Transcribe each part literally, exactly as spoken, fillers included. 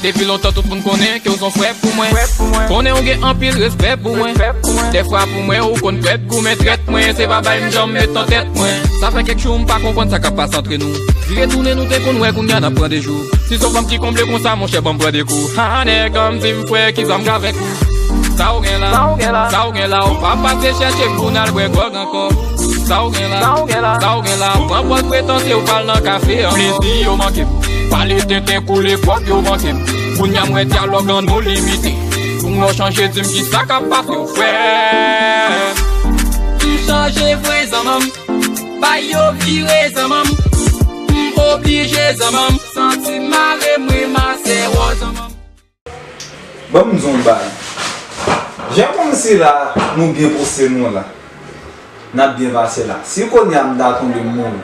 Depi lontan tout moun konnen ke w se yon frè pou mwen. Konnen w gen anpil respè pou mwen. Dèfwa pou mwen ou konn trèt goumen trèt mwen. Se pa bay m janm met nan tèt mwen. Sa fè kèk jou m pa konprann sa k ap pase antre nou. Vire tounen nou te konn wè kounye a n ap pran de jou. Si se yon fanm ki konble konsa monchè ban m pran de kou. Ha nèg an m di m frè kisa m ka avèk ou. Sa w gen la, sa w gen la, ou pa pase chèche m pou n al bwè gwòg ankò. Sa w gen la, sa w gen la, pran pòz pretansye ou pral nan kafe an. Plezi yo manke m, pale tenten koule gwòg yo manke m. Kounye a m wè dyalòg an nou limite. Pou mwen w chanje di m kisa k ap pase w frè. M chanje vre zanmanm, bay yo vire zanmanm. M oblije zanmanm, santi m mare mwen masè wò zanmanm. Ban m di w yon bagay. Jan kòmsi la nou byen poste nou la, n ap byen pase la. Si kounye a m ta tonbe m mouri,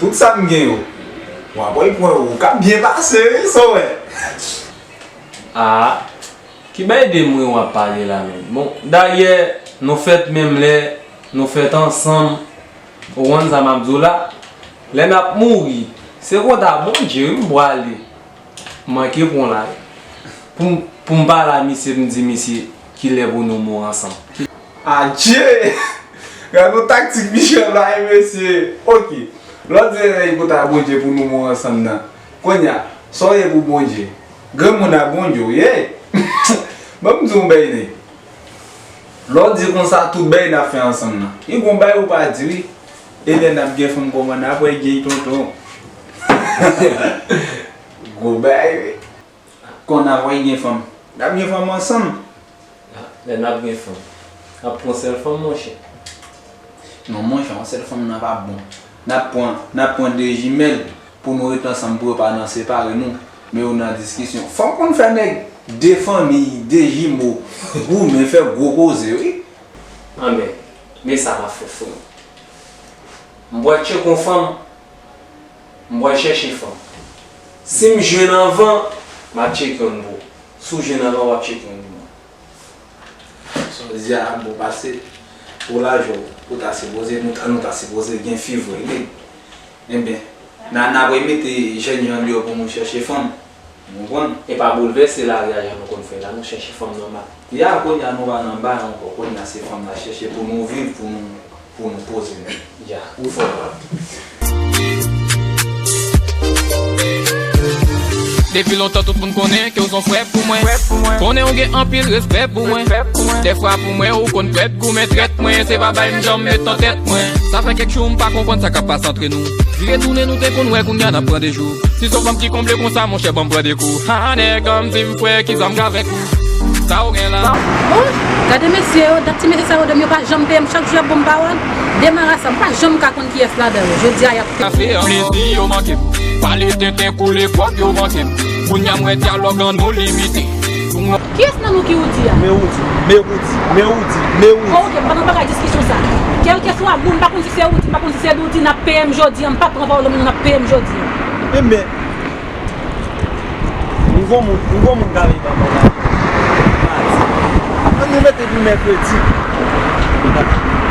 tout sa m gen yo, w ap wè pwen ou k ap byen pase wi, sa w wè. Ah, ki bay de mwen w ap pale la menm? Bon, dayè, nou fèt menm lè, nou fèt ansanm, ou konn sa m ap di w la? Lè n ap mouri, se konta Bondye wi m pwale. Manke pran la. Pou m, pou m pale a misye, m di misye, kilè pou nou mouri ansanm? Adje! Gade yon taktik Michel bay, mesye. Ok. Lè w di, "Ey, kota Bondye pou nou mouri ansanm nan." Kounye a, sa w ye pou Bondye? Granmoun a Bondye w ye. Ban m di w yon bagay, nèg. Lè w di konsa, tout bagay n ap fè ansanm nan. Li gon bagay ou pa di, wi. E lè n ap gen fanm, kòman n ap wè gen tonton? Gwo bagay, wi. Kon n ap wè gen fanm. N ap gen fanm ansanm. Lè n ap gen fanm. N ap pran sèl fanm, monchè. Non, monchè, yon sèl fanm nan p ap bon. N ap pran, n ap pran de jimèl pou nou ret ansanm pou yo pa nan separe nou. Men yo nan diskisyon. Fòk konn fè nèg de fanmi, de jimo, goumen, fè gwo koze, wi. Anben, men sa m ap fè, frè m. M pral tcheke yon fanm. M pral chèche fanm. Si m jwenn anvan, m ap tcheke youn pou ou. Si w jwenn anvan, w ap tcheke youn pou mwen. Sa w di a ap bon pase pou laj ou, ou ta sipoze, nou ta, nou ta sipoze gen fi vre, wi. Enben, n a, n a pral mete jèn jan deyò pou nou chèche fanm. Ou konprann? E pa boulvèse lari a jan nou konn fè la, nou chèche fanm nòmal. Ya, kounye a nou pa nan bay ankò, kounye a se fanm n a chèche pou nou viv, pou nou, pou nou poze nou. Ya, ou fò. Depi lontan tout moun konnen ke w se yon frè pou mwen. Konnen w gen anpil respè pou mwen. Dèfwa pou mwen ou konn trèt goumen trèt mwen. Se pa bay m janm met nan tèt mwen. Sa fè kèk jou m pa konprann sa k ap pase antre nou. Vire tounen nou te konn wè kounye a n ap pran de jou. Si se yon fanm ki konble konsa monchè ban m pran de kou. Ha nèg an m di m frè kisa m ka avèk ou. Sa w gen la? Bon, gade mesye yo, dat ti mesye sa yo de m yo pa janm peye m, chak jou y ap ban m pawòl. Demarasa, m pa janm ka konn kiyès ladan yo. Jodi a y ap. Kafe an plezi yo manke m. Pale tenten koule gwòg yo manke m. Kounye a m wè dyalòg an nou limite. Kiyès nan nou ki Woody a? Men Woody, men Woody, men Woody, men Woody. Oh, ok, m pa nan bagay diskisyon sa. Kèlkeswa moun, m pa konn si se Woody, m pa konn si se Doody, n ap peye m jodi a, m pa pran pawòl nan men nou, n ap peye m jodi a. Enben, m gon moun, m gon moun k ap peye m madi. Ann nou mete pou mèkredi.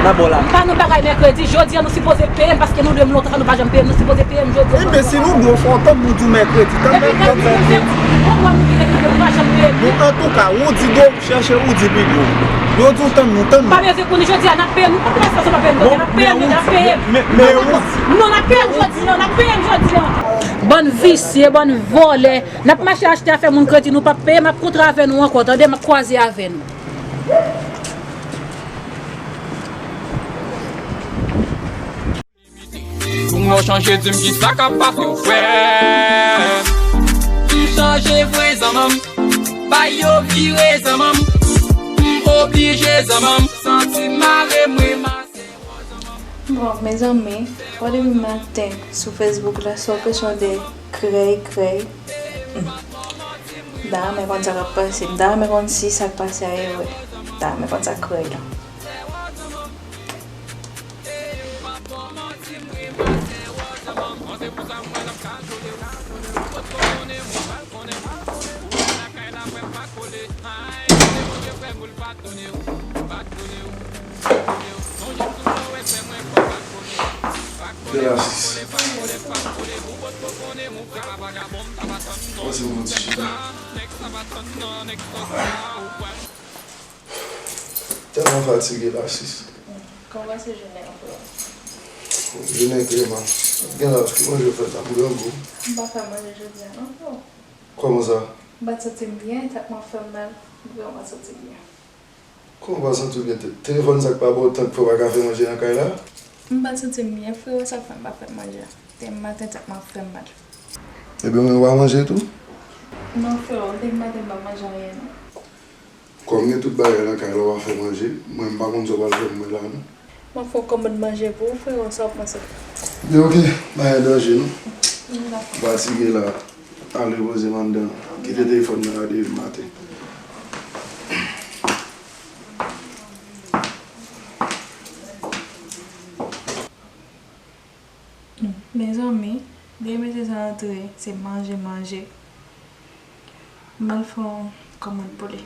N a bò la. M pa nan bagay mèkredi, jodi a nou sipoze peye m paske nou dwe m lontan sa nou pa janm peye m, nou sipoze peye m jodi a. Enben, si nou dwe w fò w tann nou di w mèkredi, tann mèkredi. Bon, bon, nou vin ekri nou pa janm peye m. Bon, antouka, Woody dwe w chèche Woody pi gwo. Yo di w tann nou, tann nou. Pa bezwen konnen jodi a, n ap peye m. Nou pa peye m, n ap peye m, n ap peye m. Non, n ap peye m jodi a, n ap peye m jodi a. Bann visye, bann vòlè. N ap mache achte afè moun kredi, nou p ap peye, m ap kontre avè nou ankò, tande, m ap kwaze avè nou. Pou mwen w chanje, di m kisa k ap pase w, frè. M chanje vre zanmanm, bay yo vire zanmanm. M oblije zanmanm, santi m mare mwen mase. Bon, mezanmi, fò depi maten sou Facebook la, se yon kesyon de krèy, krèy. Hmm. M ta renmen konn sa k ap pase. M ta renmen konn si sa k pase a e vre. M ta renmen konn sa k krèy la. La sis. Pase yon ti chita. Tèlman fatige la sis. Kòman se jounen an, frè? Jounen trè mal. Gen la, ki manje w fè la pou grangou? M pa fè manje jodi a non, frè. Kòman sa? M pa t santi m byen, tèt mwen fè m mal. M vrèman pa t santi m byen. Kòman w pa santi w byen? Te- Telefòn sa k pa ba w tan k fè w pa ka fè manje nan kay la? M pa t santi m byen, frè, sa k fè m pa fè manje a. Depi maten, tèt mwen ap fè m mal. Ebyen, mwen pa manje tou? Non, frè, depi maten, m pa manje anyen, non. Kòm gen tout bagay nan kay la, w pa fè manje, mwen, m pa konn sa w pral fè pou mwen la, non. M ap fè yon kòmand manje pou ou, frè, sa w panse? Ebyen, oke, pa gen danje, non. M dakò. Fatige la. Al repoze m anndan. Kite telefòn nan la depi maten. Mezanmi, depi mesye sa antre, se manje, manje. M al fè yon kòmand pou li.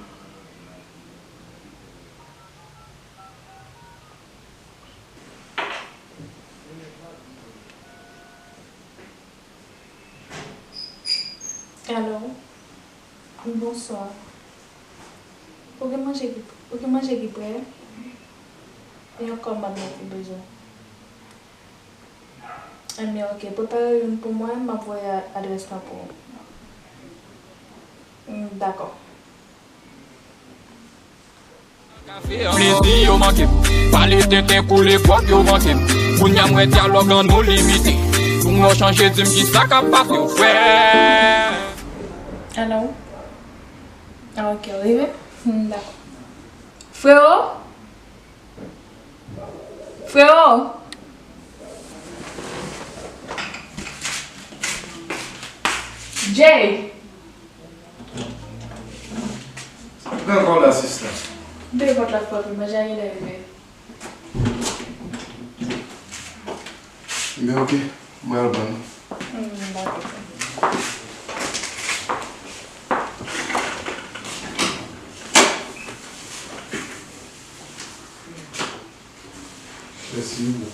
Alo, bonswa. Ou gen manje ki, ou gen manje ki prè? Yon kòmand mwen te bezwen. Ebyen, oke, prepare youn pou mwen, m ap voye adrès lan pou ou. Mm, dakò. Plezi yo manke m. Pale tenten koule kòb yo manke m. Kounye a m wè dyalòg lan nou limite. Tou mwen chanje di m kisa k ap pase w frè. Alo? Ah, ok, w rive? Hmm, dakò. Frewo? Frewo? Jay! Pran kò w la, sista. Ouvri pòt la pou mwen, manje a genlè rive. Men oke, mwen al ban nou. Hmm, dakò. Mèsi, Hugo.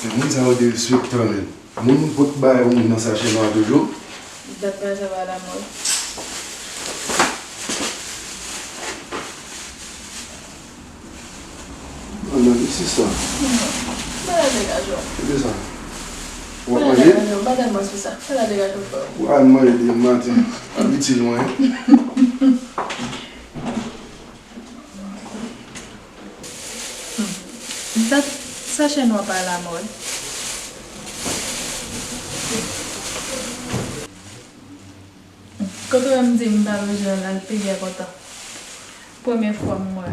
Men moun sa yo derespektan, men. Moun pot bay yon moun nan sachè nwa toujou. Dat bagay sa pa lamòd. Ann, ann, sista. Bagay degaje w. Kite sa. W ap manje? Bagay degaje w, bagay manje sa. Bagay degaje w, frè. W al manje demen maten. Abitil mwen. Dat sachè nwa pa lamòd. Kote w wè m di m pa bezwen l al peye kontan? Premye fwa m wè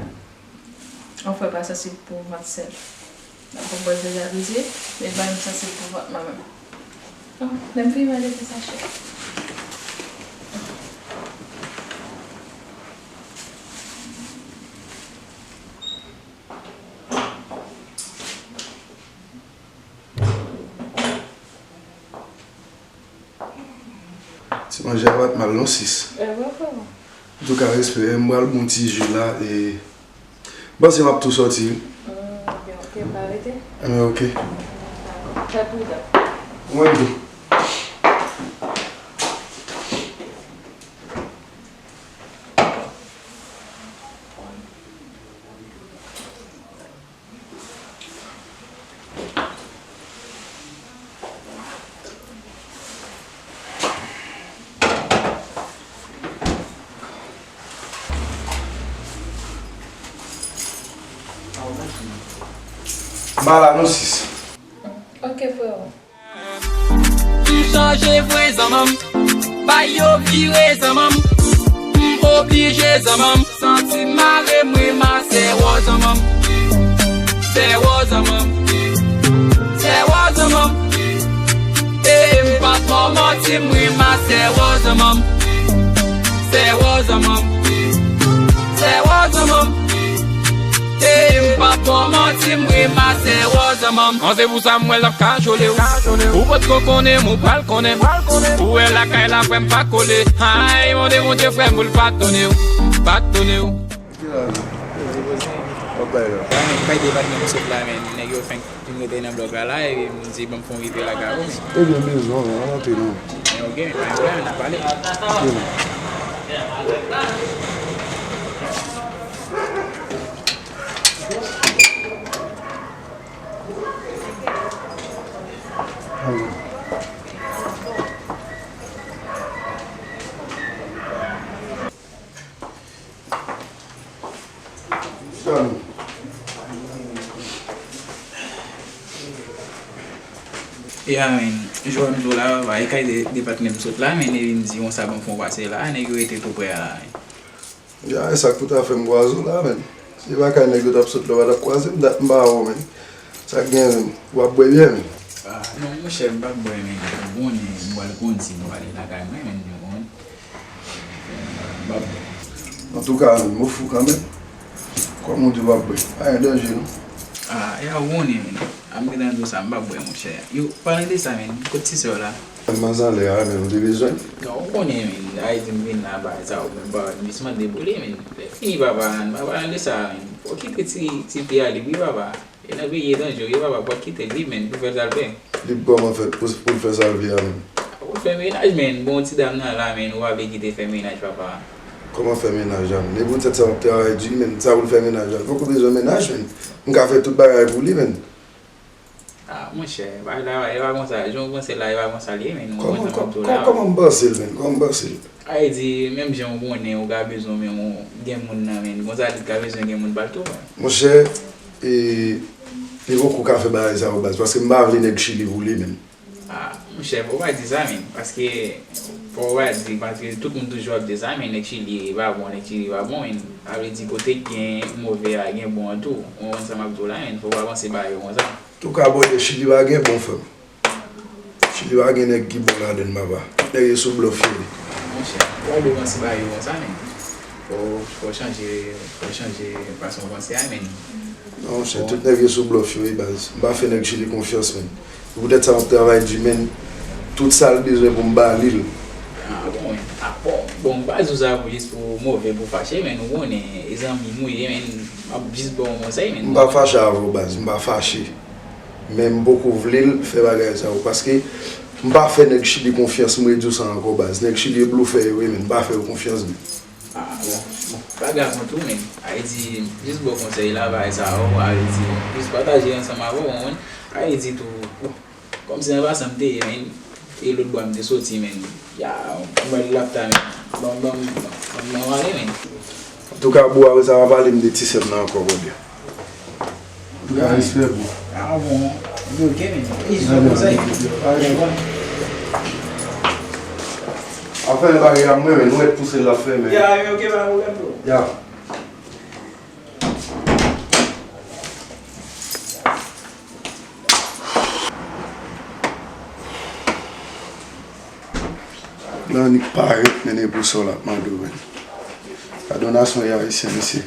yon frè pa santi l pou vant sèl. Nan konpòz deja vizye, men pa menm santi l pou vant mwen menm. Oh, lè m fini manje ti sachè. Ti manje a pa t mal non, sis. E vre, frè mwen. Antouka, respè. M pral bon ti ji la, e m panse m ap tou sòti, wi. Mm, ok, ok, m pa rete. Enben, ok. Dakò. Fè pridan. Ou menm tou. M pa la non, sis. Ok, freo. M chanje vre zanmanm, bay yo vire zanmanm, m oblije zanmanm, santi m mare m ri m a sèwo zanmanm, sèwo zanmanm, sèwo zanmanm, e m pa t fò manti m ri m a sèwo zanmanm, sèwo zanmanm, sèwo zanmanm. E m pa t fò manti m ri m a sèwo zanmanm. An se pou sa m wè l ap kachole w. Ou potko konnen m ou pral konnen. Ou wè lakay la frè m pa kole. Ay, mande Bondye frè m pou l padone w. Padone w. Poze, poze. Wap bay la. Kay depatman m sot la, men nèg yo fenk vin rete nan blòk la la, epi m di, "Ban m fè yon rive lakay ou." Ebyen, bezwen, men, an antre non. Men ok, men, men, n a pale. Ok, non. Ya, men, jan m di w la, papa, e kay de, depatman m sot la, men, e vin di, "Konsa, ban m fè yon pase la," nèg yo rete tou prè a la, men. Ya, e sa k pou ta fè m kwaze w la, men. Si se pa kay nèg yo t ap sot la, w pa t ap kwaze m, dat m pa wè w, men. Sa k gen, men? W ap bwè byè, men? Ah, non, monchè, m p ap bwè, men. Ou konnen, m pral kondi, m pral ale lakay mwen, men, ou konnen. M p ap bwè. Antouka, men, ou fou kanmenm. Kòman w di w p ap bwè? Pa gen danje, non. Ah, ya, ou konnen, men. A m gentan di w sa, m p ap bwè, monchè. Yo, palan de sa, men, kot ti sè w la? Manzanlè a, men, ou te bezwen l? Non, ou konnen, men, Ayiti m vin la, bagay sa yo, men, papa, m jis mande pou li, men. Lè fini, papa, m pa pale de sa, men. Fò w kite ti, ti fi a lib, wi, papa. E nan peyi etranje, wi, papa, fò w kite l lib, men, pou fè sa l vle. Lib kòman fè, pou, pou l fè sa l vle a, men? Pou l fè mennaj, men. Bon, ti dam nan la, men, ou pa vle kite fè mennaj, papa. Kòman fè mennaj a, men? E poutèt sa w ap travay di, men, sa pou l fè mennaj a. Fòk ou bezwen mennaj, men. M ka fè tout bagay pou li, men. Ah, monchè, bagay la, e pa konsa. Jan w panse la, e pa konsa l ye, men. Kòman, kò-, kò-, kòman m panse l, men? Kòman m panse l? Sa vle di, menm jan w konnen, ou ka bezwen, men, ou gen moun nan, men. Konsa, li ka bezwen gen moun pa l tou, men. Monchè, e, li poko ka fè bagay sa yo, baz, paske m pa vle nèg Chili pou li, men. Ah, monchè, fò w pa di sa, men. Paske, fò w pa di, paske tout moun toujou ap di sa, men, nèg Chili pa bon, nèg Chili pa bon, men. Sa vle di, kote k gen move a, gen bon an tou. Ou konprann sa m ap di w la, men. Fò w pa panse bagay yo konsa. Antouka, bòdè Chili pa gen bon, frè m. Chili pa gen nèg ki bon ladann, papa. Tout nèg yo sou blòf yo ye. Monchè, ou pa dwe panse bagay yo konsa, men. Fò, fò w chanje, fò w chanje fason w panse a, men. Non, monchè, tout nèg yo sou blòf yo ye, baz. M pa fè nèg Chili konfyans, men. Se poutèt sa m ap travay di, men. Tout sa l bezwen pou m ba li l. Ah, bon, ah, bon. Bon, m pa di w sa pou jis pou move, pou fache, men ou konnen, e zanmi m ou ye, men. M ap jis ba w yon konsèy, men. M pa fache avè w, baz. M pa fache. Men m poko vle l fè bagay sa yo, paske m pa fè nèg Chili konfyans, m redi w sa ankò, baz. Nèg Chili e blofè yo ye, men m pa fè yo konfyans, men. Ah, bon, bon, pa grav an tou, men. Sa vle di, jis ba w konsèy la, bagay sa yo, sa vle di, jis pataje ansanm avè w, ou konprann? Sa vle di tou, bon, kòmsi nan pasan m te ye, men, e lòt bò a m te soti, men. Ya, m wè l ap ta, men. Ban, ban, ban, ban, ban m ale, men. Antouka, bro, apre sa, pa pale m de ti sè m nan ankò, bro. Antouka, respè, bro. Ah, bon. Li oke, men. Li jis yon konsèy. Afè bagay a mwen, men, nou mèt pouse l ap fè, men. Ya, li oke, pa gen pwoblèm, bro. Ya. Nan annik parèt, men, e pou sa w l ap mande w, men. Gade yon nasyon ayisyen, mesye.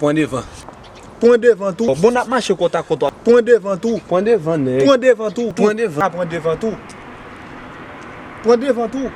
Pran devan. Pran devan tou. Bon, n ap mache kòtakòt. Pran devan tou. Pran devan, nèg. Pran devan tou. Pran devan. Pran devan tou. Pran devan tou.